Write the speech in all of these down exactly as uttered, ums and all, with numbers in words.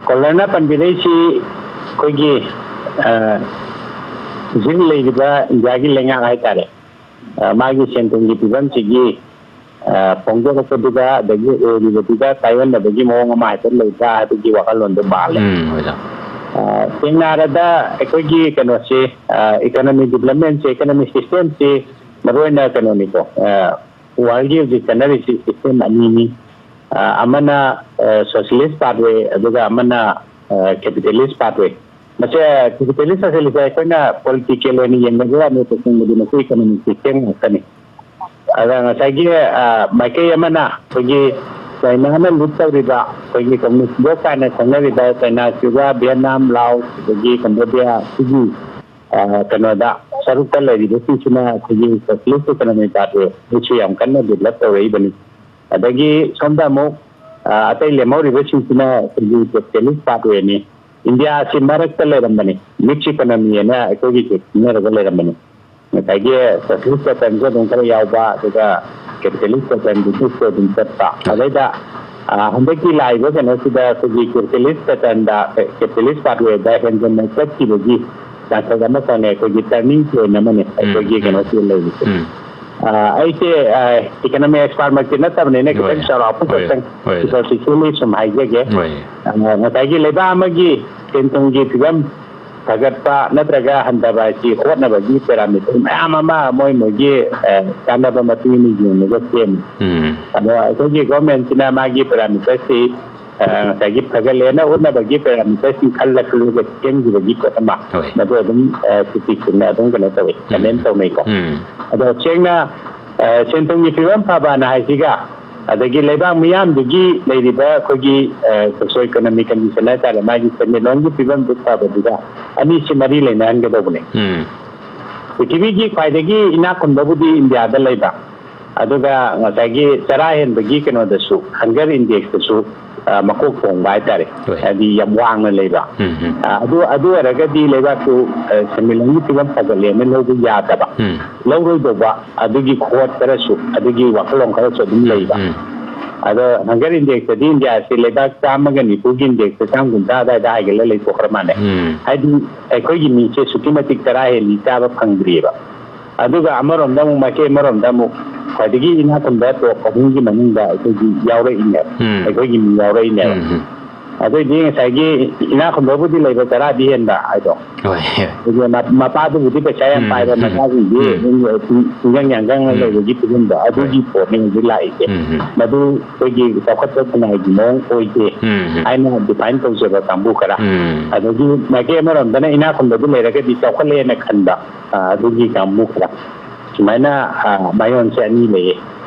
ꯀꯣꯂꯔꯅ ꯄꯟꯕꯤꯔꯛꯏꯁꯤ ꯑꯩꯈꯣꯏꯒꯤ, ꯑ, ꯍꯧꯖꯤꯛ ꯂꯩꯔꯤꯕ ꯏꯟꯗꯤꯌꯥꯒꯤ ꯂꯩꯉꯥꯛ ꯍꯥꯏꯇꯥꯔꯦ, ꯑ, ꯃꯥꯒꯤ ꯁꯦꯟ ꯊꯨꯝꯒꯤ ꯐꯤꯕꯝꯁꯤꯒꯤ, ꯑ, ꯐꯣꯡꯗꯣꯔꯛꯄꯗꯨꯒ ꯑꯗꯒꯤ ꯑꯣꯏꯔꯤꯕꯗꯨꯒ ꯇꯥꯏꯑꯣꯟꯅꯕꯒꯤ ꯃꯑꯣꯡ ꯑꯃ ꯍꯥꯏꯐꯦꯠ ꯂꯩꯕ꯭ꯔꯥ ꯍꯥꯏꯕꯒꯤ ꯋꯥꯈꯜꯂꯣꯟꯗꯣ ꯃꯥꯜꯂꯦ꯫ ꯎꯝ, ꯑꯣꯖꯥ꯫ ꯑ, ꯁꯦꯡꯅ ꯍꯥꯏꯔꯕꯗ ꯑꯩꯈꯣꯏꯒꯤ ꯀꯩꯅꯣꯁꯤ, ꯑ, ꯏꯀꯣꯅꯣꯃꯤ ꯗꯤꯕꯂꯞꯃꯦꯟꯁꯦ, ꯏꯀꯣꯅꯣꯃꯤ ꯁꯤꯁꯇꯦꯝꯁꯤ ꯃꯔꯨꯑꯣꯏꯅ ꯀꯩꯅꯣꯅꯤꯀꯣ, ꯑ, ꯋꯥꯔꯜꯒꯤ ꯍꯧꯖꯤꯛ ꯆꯠꯅꯔꯤꯁꯤ ꯁꯤꯁꯇꯦꯝ ꯑꯅꯤꯅꯤ꯫ ꯑ, ꯑꯃꯅ, ꯑ, ꯁꯣꯁꯤꯌꯦꯂꯤꯁ ꯄꯥꯊꯋꯦ, ꯑꯗꯨꯒ ꯑꯃꯅ, ꯑ, ꯀꯦꯄꯤꯇꯦꯂꯤꯁ ꯄꯥꯊꯋꯦ꯫ ꯃꯁꯦ ꯀꯦꯄꯤꯇꯦꯂꯤꯁ ꯁꯣꯁꯤꯌꯦꯂꯤꯁ ꯑꯩꯈꯣꯏꯅ ꯄꯣꯂꯤꯇꯤꯀꯦꯜ ꯑꯣꯏꯅ ꯌꯦꯡꯅꯕ ꯋꯥꯅꯤ, ꯇꯁꯦꯡꯕꯗꯤ ꯃꯁꯤ ꯏꯀꯣꯅꯣꯃꯤꯛ ꯁꯤꯁꯇꯦꯝ ꯉꯥꯛꯇꯅꯤ꯫ ꯑꯗ ꯉꯁꯥꯏꯒꯤ, ꯑ, ꯃꯥꯏꯀꯩ ꯑꯃꯅ ꯑꯩꯈꯣꯏꯒꯤ ꯆꯥꯏꯅꯥꯅ ꯂꯤꯠ ꯇꯧꯔꯤꯕ ꯑꯩꯈꯣꯏꯒꯤ ꯀꯝꯃꯨꯅꯤꯁ ꯕ꯭ꯂꯣꯛ ꯀꯥꯏꯅ ꯈꯪꯅꯔꯤꯕ ꯆꯥꯏꯅꯥ, ꯀ꯭ꯌꯨꯕꯥ, ꯚꯤꯌꯦꯠꯅꯥꯝ, ꯂꯥꯎꯁ, ꯑꯗꯒꯤ ꯀꯝꯕꯣꯗꯤꯌꯥ ꯁꯤꯒꯤ, ꯑ, ꯀꯩꯅꯣꯗ ꯁꯔꯨꯛꯇ ꯂꯩꯔꯤꯕꯁꯤꯡꯁꯤꯅ ꯑꯩꯈꯣꯏꯒꯤ ꯁꯣꯁꯤꯌꯦꯂꯤꯁ ꯏꯀꯣꯅꯣꯃꯤ ꯄꯥꯊꯋꯦ ꯁꯤꯁꯨ ꯌꯥꯝ ꯀꯟꯅ ꯗꯤꯕꯂꯞ ꯇꯧꯔꯛꯏꯕꯅꯤ꯫ ꯑꯗꯒꯤ ꯁꯣꯝꯗ ꯑꯃꯨꯛ, ꯑ, ꯑꯇꯩ ꯂꯦꯝꯍꯧꯔꯤꯕꯁꯤꯡꯁꯤꯅ ꯑꯩꯈꯣꯏꯒꯤ ꯀꯦꯄꯤꯇꯦꯂꯤꯁ ꯄꯥꯊꯋꯦꯅꯤ꯫ ꯏꯟꯗꯤꯌꯥꯁꯤ ꯃꯔꯛꯇ ꯂꯩꯔꯝꯕꯅꯤ, ꯃꯤꯛꯁ ꯏꯀꯣꯅꯣꯃꯤ ꯍꯥꯏꯅ ꯑꯩꯈꯣꯏꯒꯤ ꯈꯪꯅꯔꯒ ꯂꯩꯔꯝꯕꯅꯤ꯫ ꯉꯁꯥꯏꯒꯤ ꯁꯣꯁꯤꯌꯦꯂꯤꯁ ꯄꯦꯇꯔꯟꯁꯨ ꯑꯗꯨꯝ ꯈꯔ ꯌꯥꯎꯕ, ꯑꯗꯨꯒ ꯀꯦꯄꯤꯇꯦꯂꯤꯁ ꯄꯦꯇꯔꯟꯗꯨꯁꯨ ꯑꯗꯨꯝ ꯆꯠꯄ꯫ ꯑꯗꯩꯗ, ꯑ, ꯍꯟꯗꯛꯀꯤ ꯂꯥꯛꯏꯕ ꯀꯩꯅꯣꯁꯤꯗ ꯑꯩꯈꯣꯏꯒꯤ ꯀꯦꯄꯤꯇꯦꯂꯤꯁ ꯄꯦꯇꯔꯟꯗ, ꯀꯦꯄꯤꯇꯦꯂꯤꯁ ꯄꯥꯊꯋꯦꯗ ꯍꯦꯟꯖꯟꯅ ꯆꯠꯈꯤꯕꯒꯤ ꯇꯥꯡꯀꯛ ꯑꯃꯈꯛꯅꯦ ꯑꯩꯈꯣꯏꯒꯤ ꯇꯔꯅꯤꯡ ꯄꯣꯏꯟ ꯑꯃꯅꯦ ꯎꯝ, ꯑꯩꯈꯣꯏꯒꯤ ꯎꯝ, ꯀꯩꯅꯣꯁꯤꯗ ꯂꯩꯔꯤꯁꯦ꯫ ꯎꯝ꯫ ꯑ, ꯑꯩꯁꯦ, ꯑ, ꯏꯀꯣꯅꯣꯃꯤ ꯑꯦꯛꯁꯄꯥꯔꯠꯃꯛꯇꯤ ꯅꯠꯇꯕꯅꯤꯅ ꯈꯤꯇꯪ ꯍꯣꯏ, ꯆꯥꯎꯔꯥꯛꯄ ꯍꯣꯏ, ꯈꯛꯇꯪ ꯍꯣꯏ꯫ ꯁꯨꯄꯔꯐꯤꯁꯤꯌꯦꯜꯂꯤ ꯁꯨꯝ ꯍꯥꯏꯖꯒꯦ꯫ ꯍꯣꯏ꯫ ꯑ, ꯉꯁꯥꯏꯒꯤ ꯂꯩꯕꯥꯛ ꯑꯃꯒꯤ ꯁꯦꯟ ꯊꯨꯝꯒꯤ ꯐꯤꯕꯝ ꯐꯒꯠꯄ ꯅꯠꯇ꯭ꯔꯒ ꯍꯟꯊꯕ ꯍꯥꯏꯁꯤ ꯍꯣꯠꯅꯕꯒꯤ ꯄꯦꯔꯥꯃꯤꯇꯔ ꯃꯌꯥꯝ ꯑꯃ ꯃꯣꯏ ꯃꯣꯏꯒꯤ, ꯑ, ꯆꯥꯟꯅꯕ ꯃꯇꯨꯡ ꯏꯟꯅ ꯌꯦꯡꯉꯒ ꯁꯦꯝꯃꯤ꯫ ꯎꯝ꯫ ꯑꯗꯣ ꯑꯩꯈꯣꯏꯒꯤ ꯒꯣꯔꯃꯦꯟꯁꯤꯅ ꯃꯥꯒꯤ ꯄꯦꯔꯥꯃꯤꯇꯔꯁꯤ, ꯑ, ꯉꯁꯥꯏꯒꯤ ꯐꯒꯠꯂꯦꯅ ꯎꯠꯅꯕꯒꯤ ꯄꯦꯔꯥꯃꯤꯇꯔꯁꯤꯡ ꯈꯜꯂ ꯈꯜꯂꯒ ꯁꯦꯝꯈꯤꯕꯒꯤ ꯄꯣꯠ ꯑꯃ, ꯍꯣꯏ꯫ ꯃꯗꯨ ꯑꯗꯨꯝ, ꯑ, ꯆꯤꯛꯄꯤꯛ ꯆꯨꯝꯅ ꯑꯗꯨꯝ ꯀꯩꯅꯣ ꯇꯧꯋꯤ, ꯎꯝ꯫ ꯀꯃꯦꯟ ꯇꯧꯅꯩꯀꯣ꯫ ꯎꯝ꯫ ꯑꯗꯣ ꯁꯦꯡꯅ, ꯑ, ꯁꯦꯟ ꯊꯨꯝꯒꯤ ꯐꯤꯕꯝ ꯐꯕꯅ ꯍꯥꯏꯁꯤꯒ ꯑꯗꯒꯤ ꯂꯩꯕꯥꯛ ꯃꯤꯌꯥꯝꯗꯨꯒꯤ ꯂꯩꯔꯤꯕ ꯑꯩꯈꯣꯏꯒꯤ, ꯑ, ꯁꯣꯁꯤꯑꯣ ꯏꯀꯣꯅꯣꯃꯤꯛ ꯀꯟꯗꯤꯁꯟ ꯍꯥꯏꯇꯥꯔꯦ, ꯃꯥꯒꯤ ꯁꯦꯟꯃꯤꯠꯂꯣꯟꯒꯤ ꯐꯤꯕꯝꯗꯨ ꯐꯕꯗꯨꯒ ꯑꯅꯤꯁꯤ ꯃꯔꯤ ꯂꯩꯅꯍꯟꯒꯗꯧꯕꯅꯦ꯫ ꯎꯝ꯫ ꯄ꯭ꯔꯤꯊꯤꯕꯤꯒꯤ ꯈ꯭ꯋꯥꯏꯗꯒꯤ ꯏꯅꯥꯛ ꯈꯨꯟꯕꯕꯨꯗꯤ ꯏꯟꯗꯤꯌꯥꯗ ꯂꯩꯕ, ꯑꯗꯨꯒ ꯉꯁꯥꯏꯒꯤ ꯆꯔꯥ ꯍꯦꯟꯕꯒꯤ ꯀꯩꯅꯣꯗꯁꯨ, ꯍꯪꯒꯔ ꯏꯟꯗꯦꯛꯁꯇꯁꯨ, ꯑ, ꯃꯀꯣꯛ ꯊꯣꯡꯕ ꯍꯥꯏꯇꯥꯔꯦ, ꯍꯣꯏ꯫ ꯍꯥꯏꯗꯤ ꯌꯥꯝ ꯋꯥꯡꯅ ꯂꯩꯕ꯫ ꯎꯝ, ꯎꯝ꯫ ꯑ, ꯑꯗꯨ, ꯑꯗꯨ ꯑꯣꯏꯔꯒꯗꯤ ꯂꯩꯕꯥꯛꯇꯨ, ꯑ, ꯁꯦꯟꯃꯤꯠꯂꯣꯟꯒꯤ ꯐꯤꯕꯝ ꯐꯒꯠꯂꯦꯅ ꯂꯧꯕ ꯌꯥꯗꯕ, ꯎꯝ꯫ ꯂꯧꯔꯣꯏꯗꯧꯕ ꯑꯗꯨꯒꯤ ꯈꯣꯠ ꯈꯔꯁꯨ, ꯑꯗꯨꯒꯤ ꯋꯥꯈꯜꯂꯣꯟ ꯈꯔꯁꯨ ꯑꯗꯨꯝ ꯂꯩꯕ꯫ ꯎꯝ꯫ ꯑꯗꯣ ꯍꯪꯒꯔ ꯏꯟꯗꯦꯛꯁꯇꯗꯤ ꯏꯟꯗꯤꯌꯥꯁꯤ ꯂꯩꯕꯥꯛ ꯆꯥꯝꯃꯒ ꯅꯤꯐꯨꯒꯤ ꯏꯟꯗꯦꯛꯁꯇ ꯆꯥꯝ ꯀꯨꯟꯊ꯭ꯔꯥ ꯑꯗꯨꯋꯥꯏꯗ ꯍꯥꯏꯒꯠꯂ ꯂꯩꯊꯣꯛꯈ꯭ꯔ ꯃꯥꯜꯂꯦ꯫ ꯎꯝ꯫ ꯍꯥꯏꯗꯤ ꯑꯩꯈꯣꯏꯒꯤ ꯃꯤꯁꯦ ꯑꯁꯨꯛꯀꯤ ꯃꯇꯤꯛ ꯆꯔꯥ ꯍꯦꯜꯂꯤ, ꯆꯥꯕ ꯐꯪꯗ꯭ꯔꯤꯑꯕ꯫ ꯑꯗꯨꯒ ꯑꯃꯔꯣꯝꯗ ꯑꯃꯨꯛ, ꯃꯥꯏꯀꯩ ꯑꯃꯔꯣꯝꯗ ꯑꯃꯨꯛ, ꯈ꯭ꯋꯥꯏꯗꯒꯤ ꯏꯅꯥꯛ ꯈꯨꯟꯕ ꯇꯣꯞ ꯑꯍꯨꯝꯒꯤ ꯃꯅꯨꯡꯗ ꯑꯩꯈꯣꯏꯒꯤ ꯌꯥꯎꯔꯛꯏꯅꯦꯕ꯫ ꯎꯝ꯫ ꯑꯩꯈꯣꯏꯒꯤ ꯃꯤ ꯌꯥꯎꯔꯛꯏꯅꯦꯕ꯫ ꯎꯝ, ꯎꯝ꯫ ꯑꯗꯨꯑꯣꯏꯗꯤ ꯉꯁꯥꯏꯒꯤ ꯏꯅꯥꯛ ꯈꯨꯟꯕꯕꯨꯗꯤ ꯂꯩꯕ, ꯆꯔꯥꯗꯤ ꯍꯦꯟꯕ ꯍꯥꯏꯗꯣ꯫ ꯍꯣꯏ꯫ ꯑꯗꯨꯒ ꯃ-, ꯃꯄꯥꯗꯨꯕꯨꯗꯤ ꯄꯩꯁꯥ ꯌꯥꯝ ꯎꯝ, ꯄꯥꯏꯕ, ꯎꯝ, ꯃꯆꯥꯁꯤꯡꯗꯤ ꯎꯝ꯫ ꯑꯗꯨꯝ ꯇꯤꯡꯖꯪ ꯌꯥꯡꯖꯪꯅ ꯎꯝ꯫ ꯂꯩꯕꯒꯤ ꯐꯤꯕꯝꯗꯣ, ꯑꯗꯨꯒꯤ ꯍꯣꯏ꯫ ꯄꯣꯠꯅꯤ ꯍꯧꯖꯤꯛ ꯂꯥꯛꯏꯁꯦ꯫ ꯎꯝ, ꯎꯝ꯫ ꯃꯗꯨ ꯑꯩꯈꯣꯏꯒꯤ ꯆꯥꯎꯈꯠꯄ ꯈꯨꯟꯅꯥꯏꯒꯤ ꯃꯑꯣꯡ ꯑꯣꯏꯗꯦ ꯎꯝ, ꯎꯝ꯫ ꯍꯥꯏꯅ define ꯇꯧꯖꯕ ꯀꯥꯡꯕꯨ ꯈꯔ꯫ ꯎꯝ꯫ ꯑꯗꯒꯤ ꯃꯥꯏꯀꯩ ꯑꯃꯔꯣꯝꯗꯅ ꯏꯅꯥꯛ ꯈꯨꯟꯕꯗꯨ ꯂꯩꯔꯒꯗꯤ ꯆꯥꯎꯈꯠꯂꯦꯅ ꯈꯟꯕ, ꯑ, ꯑꯗꯨꯒꯤ ꯀꯥꯡꯕꯨ ꯈꯔ꯫ ꯁꯨꯃꯥꯏꯅ, ꯑ, ꯃꯥꯏꯑꯣꯟꯁꯦ ꯑꯅꯤ ꯂꯩꯌꯦ꯫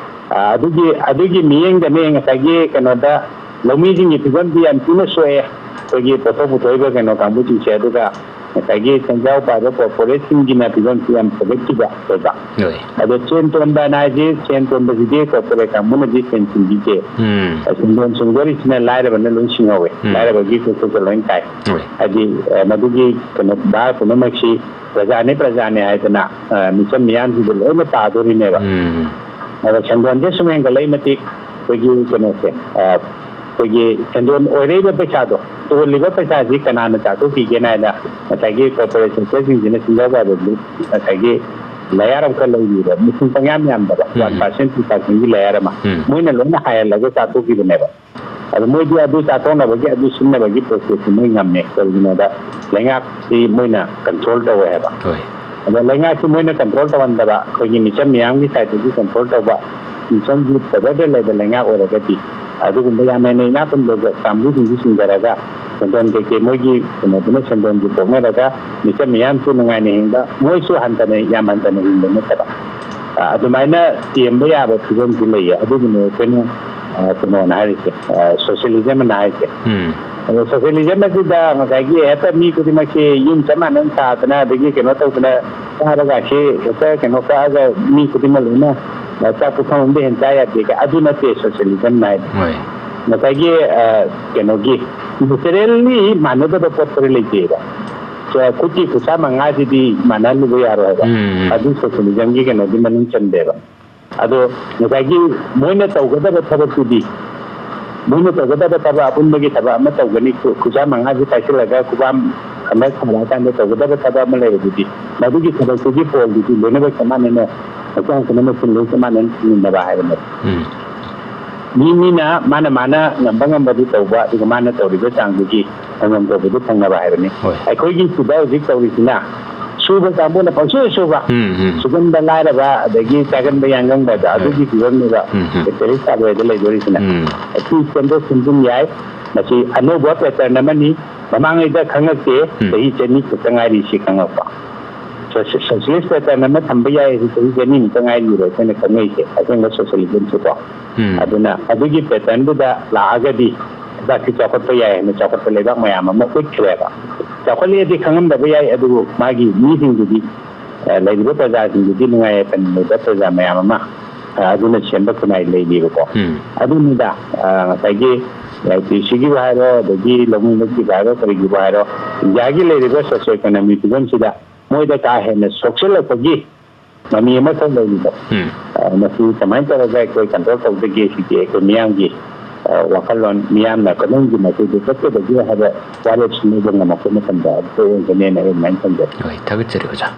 ꯑ, ꯑꯗꯨꯒꯤ, ꯑꯗꯨꯒꯤ ꯃꯤꯠꯌꯦꯡꯗꯅꯦ ꯉꯁꯥꯏꯒꯤ ꯀꯩꯅꯣꯗ ꯂꯧꯃꯤꯁꯤꯡꯒꯤ ꯐꯤꯕꯝꯗꯤ ꯌꯥꯝ ꯊꯤꯅ ꯁꯣꯛꯑꯦ꯫ ꯑꯩꯈꯣꯏꯒꯤ ꯄꯣꯠꯊꯣꯛ ꯄꯨꯊꯣꯛꯏꯕ ꯀꯩꯅꯣ ꯀꯥꯡꯕꯨꯁꯤꯡꯁꯦ, ꯑꯗꯨꯒ ꯉꯁꯥꯏꯒꯤ ꯁꯦꯟꯖꯥꯎ ꯄꯥꯏꯕ ꯀꯣꯔꯄꯣꯔꯦꯠꯁꯤꯡꯒꯤꯅ ꯐꯤꯕꯝꯁꯤ ꯌꯥꯝ ꯐꯒꯠꯈꯤꯕ ꯑꯣꯏꯕ꯫ ꯍꯣꯏ꯫ ꯑꯗꯣ ꯁꯦꯟ ꯇꯣꯟꯕ ꯍꯥꯏꯅ ꯍꯥꯏꯁꯦ, ꯁꯦꯟ ꯇꯣꯟꯕꯁꯤꯗꯤ ꯀꯣꯔꯄꯣꯔꯦꯠ ꯀꯥꯡꯕꯨꯅꯗꯤ ꯁꯦꯟ ꯁꯤꯡꯕꯤꯗꯦ꯫ ꯎꯝ꯫ ꯁꯦꯟꯗꯣꯟ ꯁꯨꯡꯗꯣꯔꯤꯁꯤꯅ ꯂꯥꯏꯔꯕꯅ ꯂꯣꯏ ꯁꯤꯡꯍꯧꯋꯦ꯫ ꯎꯝ꯫ ꯂꯥꯏꯔꯕꯒꯤ ꯈꯨꯠꯇ ꯂꯣꯏ ꯇꯥꯏ꯫ ꯍꯣꯏ꯫ ꯍꯥꯏꯗꯤ, ꯑ, ꯃꯗꯨꯒꯤ ꯀꯩꯅꯣ ꯚꯥꯔ ꯄꯨꯝꯅꯃꯛꯁꯤ ꯄ꯭ꯔꯖꯥꯅꯤ, ꯄ꯭ꯔꯖꯥꯅꯤ ꯍꯥꯏꯗꯅ, ꯑ, ꯃꯤꯆꯝ ꯃꯤꯌꯥꯝꯁꯤꯗ ꯂꯣꯏꯅ ꯇꯥꯗꯣꯔꯤꯅꯦꯕ꯫ ꯎꯝ꯫ ꯑꯗ ꯁꯦꯟꯗꯣꯟꯁꯦ ꯁꯨꯝ ꯍꯦꯟꯒꯠꯂꯛꯏ ꯃꯇꯤꯛ ꯑꯩꯈꯣꯏꯒꯤ ꯀꯩꯅꯣꯁꯦ, ꯑ, ꯑꯩꯈꯣꯏꯒꯤ ꯁꯦꯟꯗꯣꯟ ꯑꯣꯏꯔꯛꯏꯕ ꯄꯩꯁꯥꯗꯣ, ꯇꯣꯜꯂꯤꯕ ꯄꯩꯁꯥꯁꯤ ꯀꯅꯥꯅ ꯆꯥꯊꯣꯛꯈꯤꯒꯦꯅ ꯍꯥꯏꯅ ꯉꯁꯥꯏꯒꯤ ꯀꯣꯔꯄꯣꯔꯦꯠ ꯁꯦꯛꯇꯔꯁꯤꯡꯁꯤꯅ ꯁꯤꯡꯖꯥꯎ ꯄꯥꯏꯕꯗꯨ ꯉꯁꯥꯏꯒꯤ ꯂꯌꯥꯔ ꯑꯃꯈꯛ ꯂꯩꯔꯤꯕ, ꯃꯁꯤꯡ ꯄꯪꯌꯥꯝ ꯌꯥꯝꯗꯕ, ꯎꯝ꯫ ꯋꯥꯟ ꯄꯥꯔꯁꯦꯟ, ꯇꯨ ꯄꯥꯔꯁꯦꯟꯒꯤ ꯂꯌꯥꯔ ꯑꯃ, ꯎꯝ꯫ ꯃꯣꯏꯅ ꯂꯣꯏꯅ ꯍꯥꯏꯍꯜꯂꯒ ꯆꯥꯊꯣꯛꯈꯤꯕꯅꯦꯕ꯫ ꯑꯗꯣ ꯃꯣꯏꯗꯤ ꯑꯗꯨ ꯆꯥꯊꯣꯛꯅꯕꯒꯤ, ꯑꯗꯨ ꯁꯤꯟꯅꯕꯒꯤ ꯄ꯭ꯔꯣꯁꯦꯁꯁꯤ ꯃꯣꯏ ꯉꯝꯃꯦ꯫ ꯀꯔꯤꯒꯤꯅꯣꯗ ꯂꯩꯉꯥꯛꯁꯤ ꯃꯣꯏꯅ ꯀꯟꯇ꯭ꯔꯣꯜ ꯇꯧꯋꯦ ꯍꯥꯏꯕ꯫ ꯍꯣꯏ꯫ ꯑꯗꯣ ꯂꯩꯉꯥꯛꯁꯤ ꯃꯣꯏꯅ ꯀꯟꯇ꯭ꯔꯣꯜ ꯇꯧꯍꯟꯗꯕ, ꯑꯩꯈꯣꯏꯒꯤ ꯃꯤꯆꯝ ꯃꯤꯌꯥꯝꯒꯤ ꯁꯥꯏꯠꯇꯒꯤ ꯀꯟꯇ꯭ꯔꯣꯜ ꯇꯧꯕ, ꯃꯤꯆꯝꯒꯤ ꯐꯦꯚꯔꯗ ꯂꯩꯕ ꯂꯩꯉꯥꯛ ꯑꯣꯏꯔꯒꯗꯤ, ꯑꯗꯨꯒꯨꯝꯕ ꯌꯥꯝ ꯍꯦꯟꯅ ꯏꯅꯥꯛ ꯈꯨꯟꯕ ꯀꯥꯡꯕꯨꯁꯤꯡꯁꯤ ꯁꯤꯡꯊꯔꯒ ꯁꯦꯟꯗꯣꯟ ꯀꯩꯀꯩ ꯃꯣꯏꯒꯤ ꯀꯩꯅꯣꯗꯨꯅ ꯁꯦꯟꯗꯣꯟꯁꯤ ꯄꯣꯛꯅꯔꯒ ꯃꯤꯆꯝ ꯃꯤꯌꯥꯝꯁꯨ ꯅꯨꯡꯉꯥꯏꯅ ꯍꯤꯡꯕ, ꯃꯣꯏꯁꯨ ꯍꯟꯊꯅ, ꯌꯥꯝ ꯍꯟꯊꯅ ꯍꯤꯡꯕ ꯅꯠꯇꯕ, ꯑ, ꯑꯗꯨꯃꯥꯏꯅ ꯇꯦꯝꯕ ꯌꯥꯕ ꯐꯤꯕꯝꯁꯨ ꯂꯩꯌꯦ꯫ ꯑꯗꯨꯒꯤꯅꯦ ꯑꯩꯈꯣꯏꯅ, ꯑ, ꯀꯩꯅꯣꯅ ꯍꯥꯏꯔꯤꯁꯦ, ꯑ, ꯁꯣꯁꯤꯌꯦꯂꯤꯖꯝ ꯑꯅ ꯍꯥꯏꯔꯤꯁꯦ꯫ ꯎꯝ꯫ ꯑꯗꯣ ꯁꯣꯁꯤꯌꯦꯂꯤꯖꯝ ꯑꯁꯤꯗ ꯉꯁꯥꯏꯒꯤ ꯍꯦꯛꯇ ꯃꯤ ꯈꯨꯗꯤꯡꯃꯛꯁꯤ ꯌꯨꯝ ꯆꯞ ꯃꯥꯟꯅꯅ ꯁꯥꯗꯅ, ꯑꯗꯒꯤ ꯀꯩꯅꯣ ꯇꯧꯗꯅ, ꯆꯥꯔꯒꯁꯤ ꯍꯦꯛꯇ ꯀꯩꯅꯣ ꯀꯛꯑꯒ ꯃꯤ ꯈꯨꯗꯤꯡꯃꯛ ꯂꯣꯏꯅ, ꯑ, ꯆꯥꯛ ꯄꯨꯈꯝ ꯑꯃꯗ ꯍꯦꯟꯅ ꯆꯥ ꯌꯥꯗꯦ, ꯑꯗꯨ ꯅꯠꯇꯦ ꯁꯣꯁꯤꯌꯦꯂꯤꯖꯝ ꯍꯥꯏꯗꯤ꯫ ꯍꯣꯏ꯫ ꯉꯁꯥꯏꯒꯤ, ꯑ, ꯀꯩꯅꯣꯒꯤ ꯅꯦꯆꯔꯦꯜꯂꯤ ꯃꯥꯟꯅꯗꯕ ꯄꯣꯠ ꯈꯔ ꯂꯩꯖꯩꯑꯕ꯫ ꯁꯦ, ꯈꯨꯠꯀꯤ ꯈꯨꯠꯁꯥ ꯃꯉꯥꯁꯤꯗꯤ ꯃꯥꯟꯅꯍꯜꯂꯨꯕ ꯌꯥꯔꯣꯏ ꯍꯥꯏꯕ꯫ ꯎꯝ, ꯎꯝ꯫ ꯑꯗꯨ ꯁꯣꯁꯤꯌꯦꯂꯤꯖꯝꯒꯤ ꯀꯩꯅꯣꯗꯤ ꯃꯅꯨꯡ ꯆꯟꯗꯦꯕ꯫ ꯑꯗꯣ ꯉꯁꯥꯏꯒꯤ ꯃꯣꯏꯅ ꯇꯧꯒꯗꯕ ꯊꯕꯛꯇꯨꯗꯤ, ꯃꯣꯏꯅ ꯇꯧꯒꯗꯕ ꯊꯕꯛ ꯑꯄꯨꯟꯕꯒꯤ ꯊꯕꯛ ꯑꯃ ꯇꯧꯒꯅꯤ, ꯈꯨ- ꯈꯨꯠꯁꯥ ꯃꯉꯥꯁꯦ ꯄꯥꯏꯁꯤꯜꯂꯒ ꯈꯨꯕꯥꯝ ꯑꯃ ꯊꯥꯔꯛꯑꯀꯥꯟꯗ ꯇꯧꯒꯗꯕ ꯊꯕꯛ ꯑꯃ ꯂꯩꯔꯕꯗꯤ, ꯃꯗꯨꯒꯤ ꯊꯕꯛꯇꯨꯒꯤ ꯐꯣꯜꯗꯨꯗꯤ ꯂꯣꯏꯅꯃꯛ ꯆꯞ ꯃꯥꯟꯅꯅ, ꯍꯛꯆꯥꯡ ꯄꯨꯝꯅꯃꯛ ꯂꯣꯏ ꯆꯞ ꯃꯥꯟꯅꯅ ꯊꯝꯃꯤꯟꯅꯕ ꯍꯥꯏꯕꯅꯦꯕ꯫ ꯎꯝ꯫ ꯃꯤ ꯃꯤꯅ ꯃꯥꯅ ꯃꯥꯅ ꯉꯝꯕ ꯉꯝꯕꯗꯨ ꯇꯧꯕ, ꯑꯗꯨꯒ ꯃꯥꯅ ꯇꯧꯔꯤꯕ ꯆꯥꯡꯗꯨꯒꯤ ꯐꯪꯐꯝ ꯊꯣꯛꯄꯗꯨ ꯐꯪꯅꯕ ꯍꯥꯏꯕꯅꯤ꯫ ꯍꯣꯏ꯫ ꯑꯩꯈꯣꯏꯒꯤ ꯁꯤꯗ ꯍꯧꯖꯤꯛ ꯇꯧꯔꯤꯁꯤꯅ ꯁꯨꯕ ꯀꯥꯡꯕꯨꯅ ꯄꯪꯁꯨꯗ ꯁꯨꯕ, ꯎꯝ, ꯎꯝ꯫ ꯁꯨꯒꯟꯕ ꯂꯥꯏꯔꯕ, ꯑꯗꯒꯤ ꯆꯥꯒꯟꯕ ꯌꯥꯡꯒꯟꯕꯗ ꯍꯣꯏ꯫ ꯑꯗꯨꯒꯤ ꯐꯤꯕꯝꯅꯦꯕ ꯎꯝ, ꯎꯝ꯫ ꯀꯦꯄꯤꯇꯦꯂꯤꯁ ꯁꯥꯕꯗ ꯂꯩꯗꯣꯔꯤꯁꯤꯅ꯫ ꯎꯝ꯫ ꯑꯁꯤ ꯁꯦꯝꯗꯣꯛ ꯁꯦꯝꯖꯤꯟ ꯌꯥꯏ꯫ ꯃꯁꯤ ꯑꯅꯧꯕ ꯄꯦꯇꯔꯟ ꯑꯃꯅꯤ꯫ ꯃꯃꯥꯡꯉꯩꯗ ꯈꯪꯉꯛꯇꯦ꯫ ꯎꯝ꯫ ꯆꯍꯤ ꯆꯅꯤ ꯈꯛꯇ ꯉꯥꯏꯔꯤ ꯁꯤ ꯈꯪꯉꯛꯄ꯫ ꯁꯣꯁꯤ- ꯁꯣꯁꯤꯌꯦꯂꯤꯁ ꯄꯦꯇꯔꯟ ꯑꯃ ꯊꯝꯕ ꯌꯥꯏ ꯍꯥꯏꯁꯤ ꯆꯍꯤ ꯆꯅꯤꯃꯨꯛꯇ ꯉꯥꯏꯔꯤꯕ ꯑꯩꯈꯣꯏꯅ ꯈꯪꯉꯛꯏꯁꯦ, ꯑꯁꯦꯡꯕ ꯁꯣꯁꯤꯌꯦꯂꯤꯖꯝꯁꯤꯀꯣ꯫ ꯎꯝ꯫ ꯑꯗꯨꯅ ꯑꯗꯨꯒꯤ ꯄꯦꯇꯔꯟꯗꯨꯗ ꯂꯥꯛꯑꯒꯗꯤ ꯂꯩꯕꯥꯛꯁꯤ ꯆꯥꯎꯈꯠꯄ ꯌꯥꯏ ꯍꯥꯏꯅ ꯆꯥꯎꯈꯠꯄ ꯂꯩꯕꯥꯛ ꯃꯌꯥꯝ ꯑꯃ ꯎꯠꯈ꯭ꯔꯦꯕ꯫ ꯆꯥꯎꯈꯠꯂꯦꯗꯤ ꯈꯪꯉꯝꯗꯕ ꯌꯥꯏ, ꯑꯗꯨꯕꯨ ꯃꯥꯒꯤ ꯃꯤꯁꯤꯡꯗꯨꯗꯤ, ꯑ, ꯂꯩꯔꯤꯕ ꯄ꯭ꯔꯖꯥꯁꯤꯡꯗꯨꯗꯤ ꯅꯨꯡꯉꯥꯏ ꯌꯥꯏꯐꯅ ꯂꯩꯕ ꯄ꯭ꯔꯖꯥ ꯃꯌꯥꯝ ꯑꯃ, ꯑ, ꯑꯗꯨꯅ ꯁꯦꯝꯕ ꯈꯨꯟꯅꯥꯏ ꯂꯩꯔꯤꯕꯀꯣ꯫ ꯎꯝ꯫ ꯑꯗꯨꯅꯤꯗ, ꯑ, ꯉꯁꯥꯏꯒꯤ ꯂꯥꯏꯔꯤꯛꯁꯤꯒꯤꯕꯨ ꯍꯥꯏꯔꯣ, ꯑꯗꯒꯤ ꯂꯧꯃꯤꯕꯒꯤꯕꯨ ꯍꯥꯏꯔꯣ, ꯀꯔꯤꯒꯤꯕꯨ ꯍꯥꯏꯔꯣ, ꯏꯟꯗꯤꯌꯥꯒꯤ ꯂꯩꯔꯤꯕ ꯁꯣꯁꯤꯌꯣ ꯏꯀꯣꯅꯣꯃꯤꯛ ꯐꯤꯕꯝꯁꯤꯗ ꯃꯣꯏꯗ ꯀꯥ ꯍꯦꯟꯅ ꯁꯣꯛꯆꯜꯂꯛꯄꯒꯤ ꯃꯃꯤ ꯑꯃꯈꯛ ꯂꯩꯔꯤꯕ꯫ ꯎꯝ꯫ ꯑ, ꯃꯁꯤ ꯀꯃꯥꯏꯅ ꯇꯧꯔꯒ ꯑꯩꯈꯣꯏ ꯀꯟꯇ꯭ꯔꯣꯜ ꯇꯧꯗꯒꯦ ꯁꯤꯗꯤ ꯑꯩꯈꯣꯏ ꯃꯤꯌꯥꯝꯒꯤ, ꯑ, ꯋꯥꯈꯜꯂꯣꯟ, ꯃꯤꯌꯥꯝꯅ ꯀꯗꯣꯝꯒꯤ ꯃꯥꯏꯀꯩꯗ ꯆꯠꯀꯗꯒꯦ ꯍꯥꯏꯕ ꯋꯥꯔꯦꯞ ꯁꯤꯟꯅꯕ ꯉꯝꯃꯛꯄ ꯃꯇꯝꯗ ꯑꯗꯨ ꯑꯣꯏꯒꯅꯦꯅ ꯑꯩ ꯑꯗꯨꯃꯥꯏꯅ ꯊꯝꯖꯩ꯫ ꯍꯣꯏ, ꯊꯥꯒꯠꯆꯔꯤ ꯑꯣꯖꯥ꯫